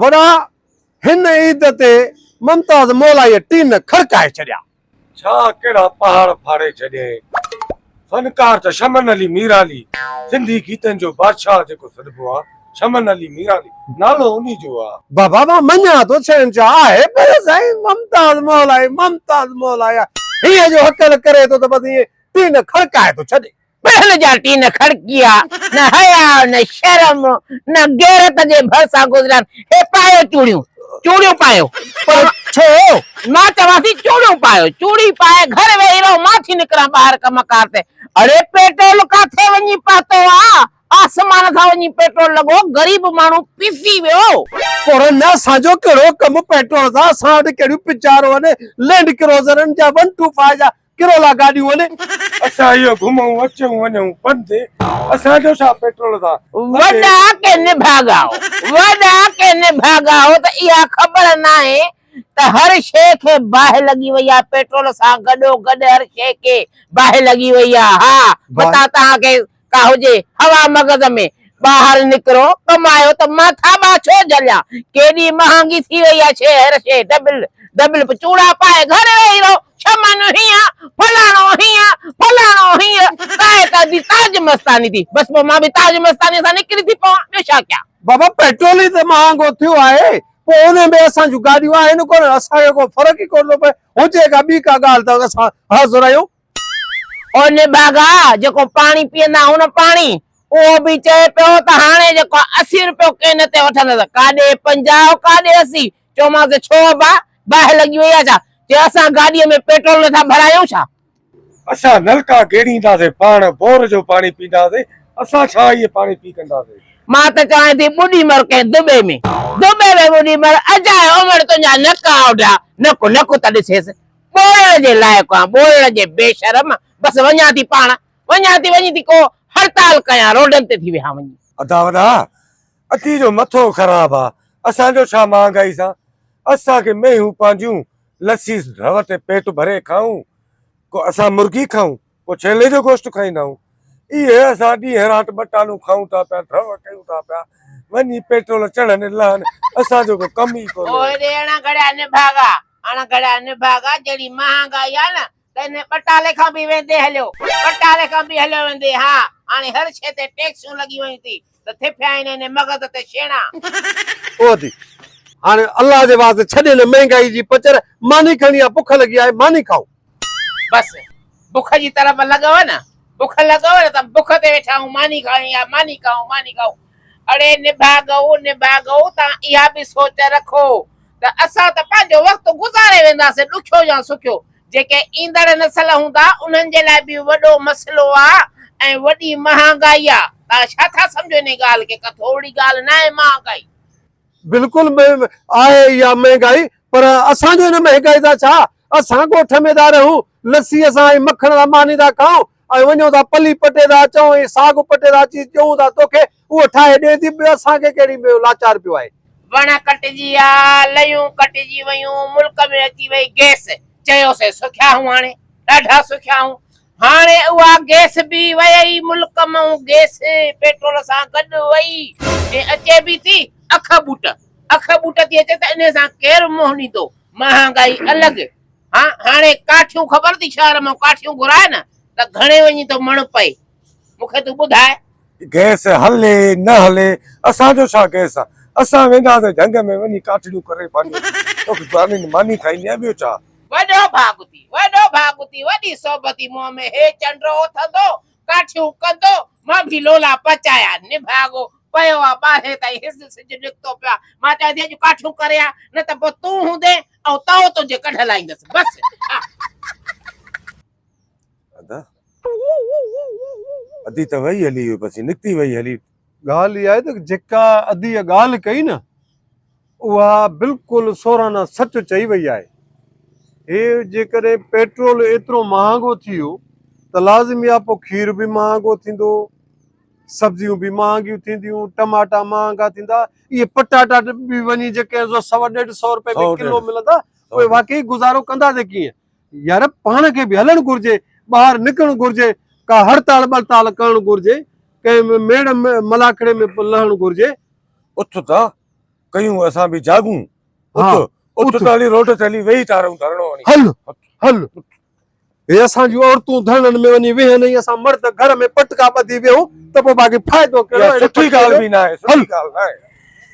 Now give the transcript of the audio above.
وڏا هن عيد تي ممتاز مولائيء ٽين کڙڪائي ڇڏيا. ڇا ڪهڙا پهاڙ ڦاڙي ڇڏيائين. فنڪار ته شمن علي ميرالي، سنڌي گيتن جو بادشاهه جيڪو سڏبو آ، شمن علي ميرالي نالو انهي جو آ. بابا مان مڃان ٿو شهنشاهه آهي پر سائين ممتاز مولائي ممتاز مولائي آ هيئن جو هڪل ڪري ٿو ته بس ائين ٽين کڙڪائي ٿو ڇڏي. پهل جا ٽين کڙڪيا، نه حياء نه شرم نه غيرت جي ڀرسان گذريان. هي پايو چوڙيون، چوڙيون پايو. پر ڇو؟ مان چوان ٿي چوڙيون پايو، چوڙي پائي گهر ويهي رهو، مان ٿي نڪران ٻاهر ڪم ڪار تي. اڙي پيٽرول ڪاٿي وڃي پهتو آ، آسمان کان وڃي پيٽرول لڳو، غريب ماڻهو پسي ويو. پر نه اسان جو ڪهڙو ڪم پيٽرول سان، اسان وٽ ڪهڙيون پچارو آهن، لينڊ ڪروزرن جا ون ٽو فائيو جا ڪرولا گاڏيون آهن. اسان اهو گهمون اچون وڃون پنڌ، اسان جو ڇا پيٽرول سان. وڏا ڪي نڀاڳا هو، وڏا ڪي نڀاڳا هو ته اها خبر ناهي ته هر شيء کي باهه لڳي وئي آهي، پيٽرول سان گڏو گڏ هر شيء کي باهه لڳي وئي آهي، ها متان توهان کي ڪا هجي هوا مغز ۾، ٻاهر نڪرو، ڪمايو ته مان ٿاٻا ڇو جهليان، ڪيڏي مهانگي ٿي وئي آهي شيء هر شيء ڊبل ڊبل چوڙا پائي گهر ويهي رهو، شمن هيئن، فلاڻو هيئن، فلاڻو هيئن، تائي ته ادي تاج مستاني ٿي، بس پوء مان به تاج مستاني سان نڪري ٿي پوان، ٻيو ڇا ڪيان. بابا پيٽرول ئي ته مهانگو ٿيو آهي، پوء انهي ۾ اسان جون گاڏيون آهن ڪونه، اسان کي ڪو فرق ئي ڪونه ٿو پئي، هجي ڪا ٻي ڪا ڳالهه ته اسان حاضر آهيون. او نڀاڳا، جيڪو پاڻي پيئندا آهيون نه پاڻي، اهو به چئي پيو ته هاڻي جيڪو 80 روپيو ڪين تي وٺندس، ڪاڏي 50 ڪاڏي 80، چيومانس ڇو ابا، باهه لڳي وئي آهي ڇا؟ چي اسان گاڏيء ۾ پيٽرول نٿا ڀرايون ڇا؟ اسان نلڪا گيڙينداسين، پاڻ بور جو پاڻي پيئنداسين، اسان ڇا اهي پاڻي پي ڪنداسين؟ مان ته چوانء ٿي ٻڏي مر ڪنهن دٻي ۾، دٻي ۾ ٻڏي مر، اجايو امڙ تنهنجا نڪ آوڍيا، نڪ نڪ ته ڏسيس، ٻوڙڻ جي لائق آن، ٻوڙڻ جي بي شرم، بس وڃان ٿي پاڻ، وڃان ٿي وڃي ٿي ڪو هڙتال ڪيان، روڊن تي ٿي ويهان وڃي. ادا وڏا، ادي جو مٿو خراب آ، اسان جو ڇا مهانگائي سان، اسان کي مينهون پنهنجون لسي رو تي پيٽ ڀري کائون، ڪو اسان مرغي کائون، ڪو ڇيلي جو گوشت کائيندا آهيون، اهي اسان ڏينهن رات ٻٽالون کائون ٿا پيا، ڍؤ ڪيون ٿا پيا، وڃي پيٽرول چڙهن لهن، اسان جو ڪو ڪم ئي ڪونهي. اوهي ڙي اڻ گهڙيا نڀاڳا، اڻ گهڙيا نڀاڳا، جهڙي مهانگائي آ نه ته انهي ٻٽالي کان به ويندي هليو، ٻٽالي کان به هليو ويندي، ها هاڻي هر شيء تي ٽيڪسون لڳي ويون ٿي ته ٿڦيا آهن انهي مغز تي شيڻا. او ادي هاڻي الله جي واسطي ڇڏ هن مهنگائي جي پچر، ماني کڻي آ بک لڳي آهي ماني کائون. بس بک جي طرف لڳو نه، بک لڳو نه ته بک تي ويٺا آهيون ماني کائون يا ماني کائون ماني کائون. اڙي نڀاڳئو نڀاڳئو تان اها به سوچ رکو ته اسان ته پنهنجو وقت گذاري وينداسين ڏکيو يا سکيو جيڪي ايندڙ نسل هوندا انهن جي لاء به وڏو مسئلو آ ۽ وڏي مهانگائي آ تان ڇا ٿا سمجهو انهي ڳالهه کي ڪا ٿورڙي ڳالهه ناهي مهانگائي. بلڪل آهي اها مهنگائي پر اسان جو ان مهنگائي سان ڇا؟ اسان ڳوٺ ۾ ٿا رهون، لسيء سان ۽ مکڻ سان ماني ٿا کائون ۽ وڃون ٿا پلي پٽي ٿا اچون ۽ ساڳ پٽي ٿا اچي ڏيون ٿا توکي اهو ٺاهي ڏئين ٿي ٻيو اسان کي ڪهڙي ٻيو لاچار پيو آهي. وڻ ڪٽجي ويا، ليون ڪٽجي ويون، ملڪ ۾ اچي وئي گئس، چيوسين سکيا هون هاڻي ڏاڍا سکيا هون، هاڻي اها گئس به ويئي ملڪ مئون گئس پيٽرول سان گڏ وئي ۽ اچي به ٿي اک ٻوٽ اک ٻوٽ ٿي اچي ته انهي سان ڪير منهن ڏيندو مهانگائي الڳ ها هاڻي ڪاٺيون خبر ٿي شهر مئون ڪاٺيون گهرائي نه ته گهڻي وڃي ٿو مڻ پئي مون کي تون ٻڌاء. گئس هلي نه هلي اسان جو ڇا گئس آ اسان وينداسين جهنگ ۾ وڃي ڪاٺڙيون ڪري پنهنجو توکي ماني کائيندي ٻيو ڇا. وڏو ڀاڳ ٿي، وڏو ڀاڳ ٿي، وڏي صحبتي منهن ۾ هي چنڊ اٿندو، ڪاٺيون ڪندو، مان به لولا پچايا، نڀاڳو پيو آ ٻارهين تائين هس سج نڪتو پيو آ، مان چوان ٿي اڄ ڪاٺيون ڪري آ، نه ته پوء تون هوندين آئون تئو تنهنجي ڪڍ لائيندس، بس ها. ادا ادي ته وئي هلي بس نڪتي وئي هلي. ڳالهه اها آهي ته جيڪا اديء ڳالهه ڪئي نه اها بلڪل سورانا سچ چئي وئي آهي. هي جيڪڏهن پيٽرول ايترو مهانگو ٿي ويو ته لازمي آهي پوء کير به مهانگو ٿيندو، سبزيون به مهانگيون ٿينديون، ٽماٽا مهانگا ٿيندا، اهي پٽاٽا به وڃي جيڪي سو سوا ڏيڍ سئو روپئي ۾ ڪلو ملندا اهي واقعي گذارو ڪندا ته ڪيئن؟ يار پاڻ کي به هلڻ گهرجي، ٻاهر نڪرڻ گهرجي، ڪا هڙتال ٻڙتال ڪرڻ گهرجي، ڪنهن ميڙ ملاکڙي ۾ لهڻ گهرجي. اٿ ته ڪيون اسان به جاڳون. ها، اٿ اٿ اٿ. ته هلي روڊ تي هلي ويهي ٿا رهون ڌرڻو هڻي. هل هل هي اسان جون عورتون ڌرڻن ۾ وڃي ويهن ۽ اسان مرد گهر ۾ پٽڪا ٻڌي ويهون ته پوء باقي فائدو ڪهڙو اها اهڙي سٺي پٽڪي ڳالهه جو؟ به ناهي، هل. سٺي ڳالهه ناهي.